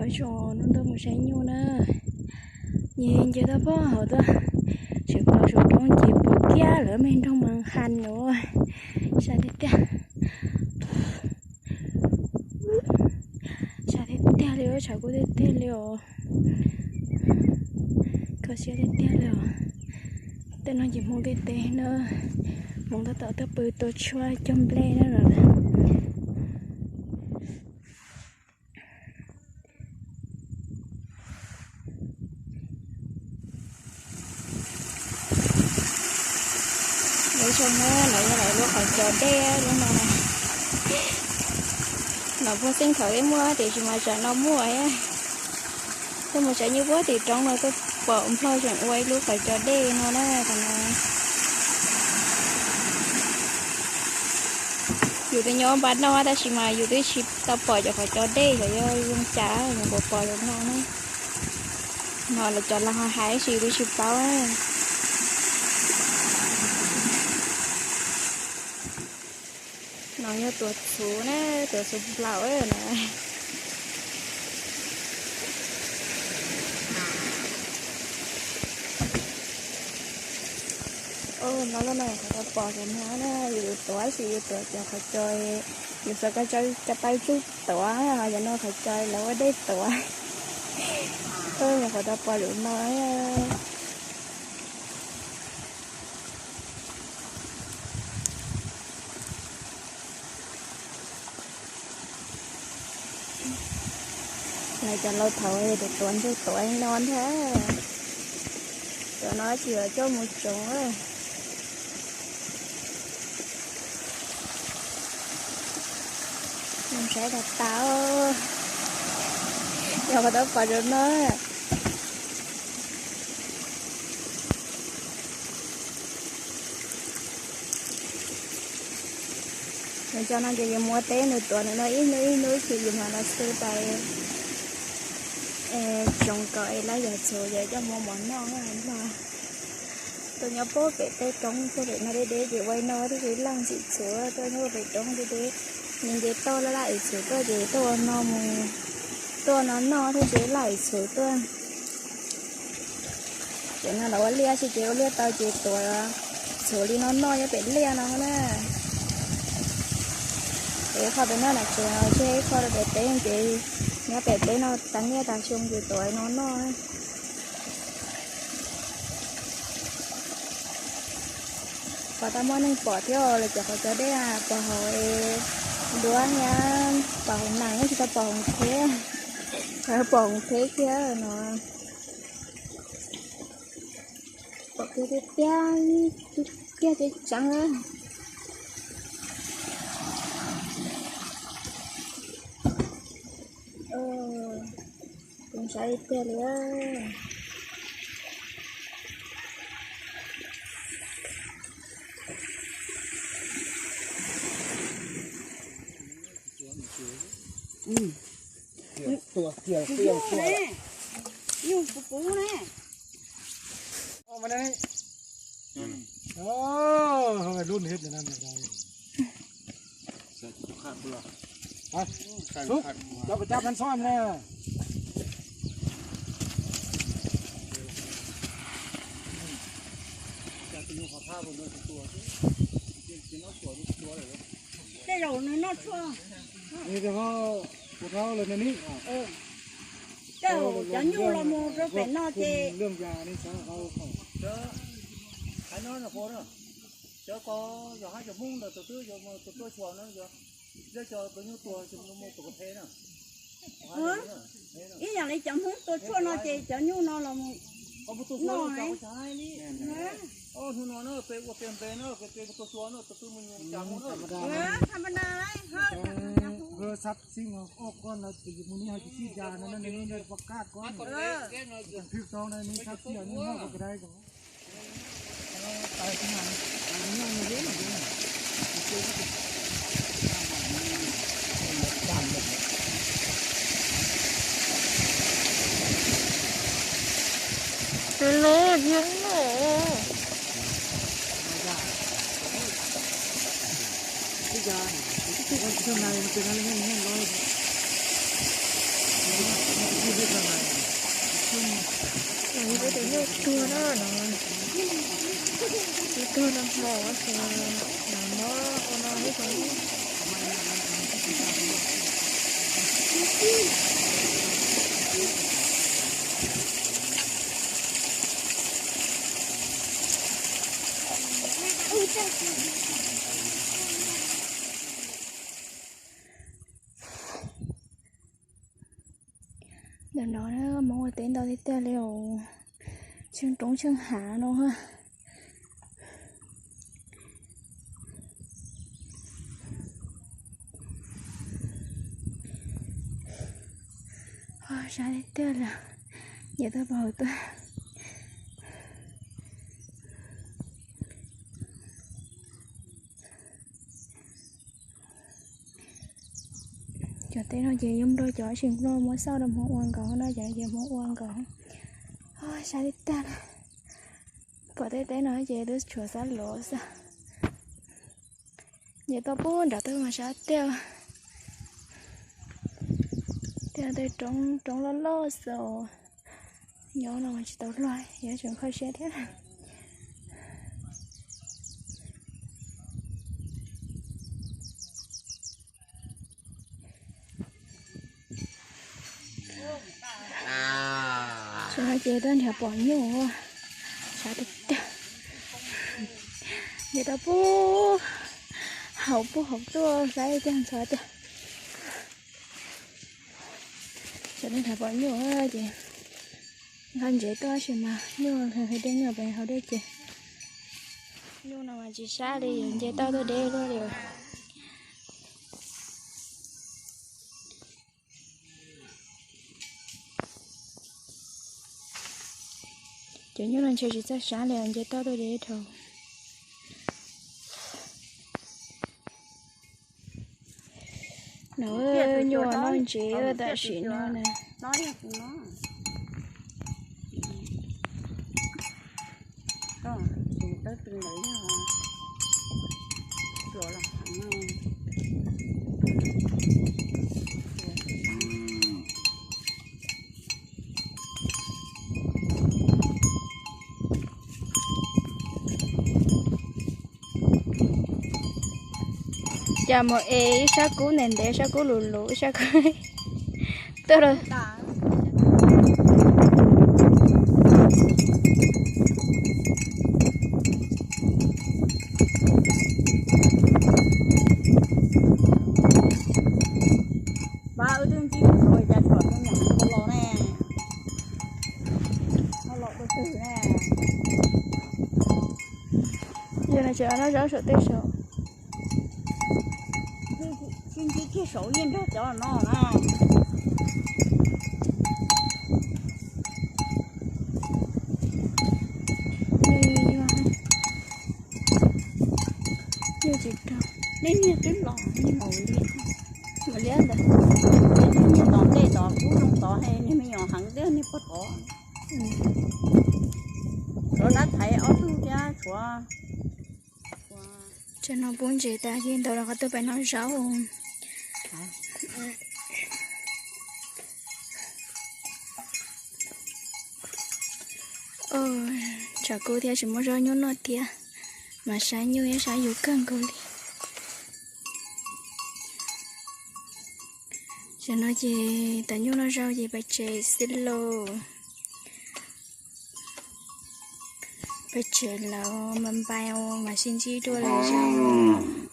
Ua tsaug, hnub no mus saib nyuj na. Nyias nce toj pob hauv tuaj, tseem los saum roob ces pom kiag lawv me nroog mas hais lawm. Sab tiag tiag, sab tiag tiag li, tshav kub tiag tiag li os. Kho siab tiag tiag li os. Tej no ces Hmoob tej teb na, Hmoob tab tom tuaj pw tua tshuaj cog nplej na los. Lawv zoo na, lawv yog lawv lub qhov cos dej lub no. Los puag xeeb thaum ib muaj tiam sis mas tsam no muaj. Tuaj mus saib nyuj puag tim roob no tuaj pom Nplog tseem ua ib lub qhov cos dej no na, qhov no. Yus twb nyob npaj no tab sis mas yus twb tsis tau pom cov qhov cos dej xyov yog zoo cas, yus puas pom zaum no na. No lawv cov laus hais tab sis twb tsis paub. No yog tuav txhuv na, tuav txhuv nplaum na. Os, no lub no qhov tau pom cov no na, yus tuav tab sis yus tuav cov qhov cos, yus xav ko taw tsuj tuav, yog no qhov cos lawv ua dej tuav. Yog qhov tau pom zaum no. Lawv cov laus thaud tuav ntsuj tuav no ntag. Cov no tsis coj mus tsoov. Mus saib tas tas, yog qhov tau pom zaum no. Nws cov no ces yus muab teb nws tuav nws no ib hnub ib hnub ces yus mam los xwb tas tsoov kom es lawv yog txhuv ces coj mus mov noj no. Tuaj nyob puag pem tej roob puag pem no deb deb ces ua no thiaj li laj ntxim txhuv, tuaj nyob puag pem roob deb deb, nws nce toj laj laj es txhuv tuaj ces tuaj ua no mus, tuaj ua no noj thiaj li laj es txhuv tuaj. Ces no lawv ua liaj xwb ces ua liaj tau ces tuav txhuv li no noj nyob pem liaj no na. Ces ib qho pem no na tsev, tseg ib qho rau pem teb ces nyob pem teb no tas niaj tas xyoo ces tuav no noj. Qhov tau muaj neeg pom thiab lawv cov qhov cos dej pom hauv duab thiab, pom hauv nees tsis tau pom hauv kheb, pom hauv kheb thiab no. Pom kiag tiag tiag, kiag tseeb tseeb. Tus ntxhais tiag li. Nyuj puv puv ne. Lub het xub, cov koj cab phan xob na. Tej zaum nws noj tshuaj. Kuv rau lawm ne ni. Tej zaum cov nyuj los mus rau pem no ces. Cov ko yog hab cov Hmoob ntawd tus twb mus tua tshuaj no, yog cov tus nyuj tua mus tua phe na. Ib yam li cov Hmoob tua tshuaj no ces cov nyuj no los mus noj. Hnub no na peb ua peb npe na, peb tua tshuaj no tus twb mus nyuj cas mus na. Sab xib ua koj no mus ni ho tsis sib cas no ne, pov kaj ko, thwj tau no ne, sab xib no pov kaj dai ko. Tus no yeej no. Nyuj tuag no no, tuag no hmo ces no ua no ib. Ntawm no hmoob ua teb ntau tiag tiag li os, tsheej roob tsheej hav no. Sab tiag tiag li, nce tau pov hauv tuaj. Cov teb no ces yuav nplog cov tsis nplog muab xauj rau hmoob ua nkaus no, cov ces hmoob ua nkaus. Sab tiag tiag li, pom tej teb no ces twb tshuav xab lov xwb. Nce tau pub nram twg mas sab tiag. Tiag tej roob loj loj xwb, nyob no mas tsis tau luag, yuav tsum kho siab thiab. Tam no ces tuaj nrhiav pom nyuj, sab tiag tiag. Nce tau pub hauv pub hauv tuaj saib tiag ntxhov tiag. Tam no nrhiav pom nyuj ces nqa ntsev tuaj tab sis mas nyuj nqhis dej, nyuj pem hauv dej ces nyuj no mas tsis sab li, yuav nce toj tuaj deb luaj li. Cov nyuj no ntshe tsis txawj sab li, nce toj tuaj deb dhau. No nyuj noj ntsev tam sim no na. Cas mus es ib sab kub ntev ntev, sab kub lus lus, ib sab kub tuaj rau. Pab wb twb ntsib tus hluas cas tsuam tus nyiam tus los ne, los tus twg ne. Yog no tseem noj zaub saum tej saum. Sib ntsib kiag saud yeej nrog cov no na. Nyuj tsis raug, nej niag twb los niag maum li, maum liab ntawd, niag tom ntej tod kub zoo tod, niag me nyuam heev thiab niag pog tod. Tshuav dab thaiv ob tug thiab tshuav. Tsam no pub ntses tas ces ntawd los qhov twg pais noj zaub. Tshav kub thiab tsis muaj zaub nyuj noj thiab, mas saib nyuj ib sab yus kawg nkaus li. Tam no ces tas nyuj noj zaub ces pais tsev xwb lauj. Pais tsev lawm mas npai mas sib ntsib dua lwm zaus.